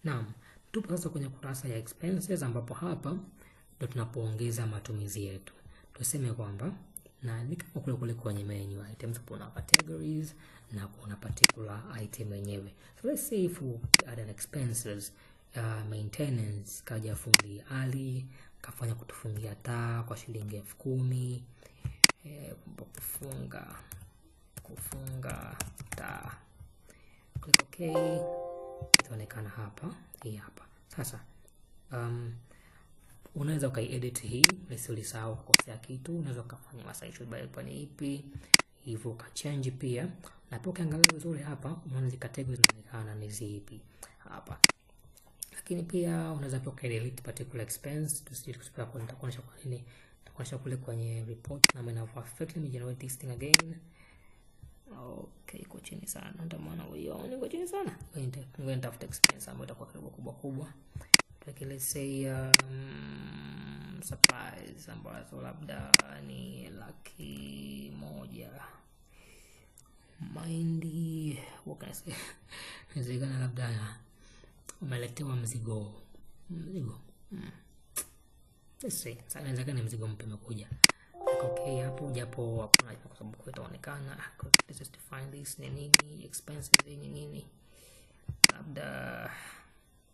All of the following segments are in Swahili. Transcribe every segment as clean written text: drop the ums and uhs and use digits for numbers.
Naam, tupo sasa kwenye kurasa ya expenses ambapo hapa ndo tunapoongeza matumizi yetu. Tuseme kwamba na ni kama kule kule kwenye menu items kuna categories na kuna particular item yenyewe. So let's say if we add an expenses, maintenance, kaja fundi Ali kafanya kutufungia taa kwa shilingi 10,000. Kufunga taa. Click OK, itaonekana hapa, hii hapa. Sasa unaweza ukaiedit hii, ulisahau kukosea kitu, unaweza ukafanya masahihisho kwa ni ipi hivyo ukachange pia. Na pia ukiangalia vizuri hapa unaona hizi categories zinaonekana ni zipi hapa. Lakini pia unaweza pia ukadelete particular expense, tusije nitakuonyesha kwa nini, nitakuonyesha kule kwenye report na inavyo affect. Let me generate this thing again. Okay, iko chini sana, ndio maana uione iko chini sana. Ngoja nitafute expense ambayo itakuwa kidogo kubwa kubwa. Tuweke let's say supplies ambazo labda ni 100,000. Mahindi, what can I say? Inawezekana labda umeletewa mzigo. Let's say, sasa inawezekana ni mzigo mpya umekuja. Okay, hapo japo hakuna kwa sababu itaonekana. Let's just define this ni nini, expenses ni nini. Labda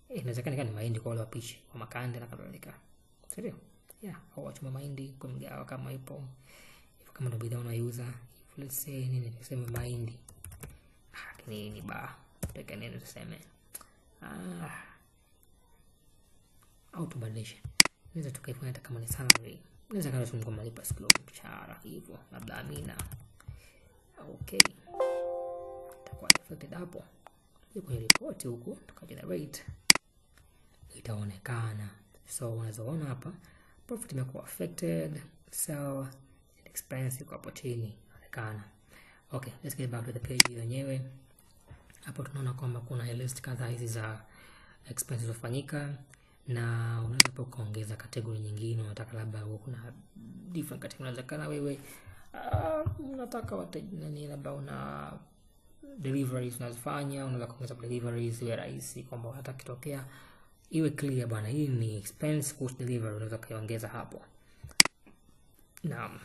inawezekana ni mahindi kwa wale wapishi wa makande na kadhalika. Sio? Yeah, au wachoma mahindi kwa mgahawa kama ipo. Hivyo kama ndio bidhaa unaiuza. If let's say nini, tuseme mahindi. Lakini ni ba. Tuweke nini tuseme? Au tubadilishe. Naweza tukaifanya hata kama ni salary. Naweza kama tumalipa siku ya mshahara hivyo, labda Amina. Okay. Itakuwa reflected hapo. Tuje kwenye report huku tukagenerate, itaonekana. So unaweza kuona hapa profit imekuwa affected, sell expense iko hapo chini inaonekana. Okay, let's get back to the page yenyewe. Hapo tunaona kwamba kuna list kadhaa hizi za expenses zilizofanyika, na unaweza pia kuongeza category nyingine. Unataka labda kuna different category, unaweza kana wewe unataka wateja nani, labda una deliveries unazifanya, unaweza kuongeza deliveries iwe rahisi kwamba hata kitokea iwe clear bwana, hii ni expense kuhusu delivery, unaweza kuongeza hapo. Naam,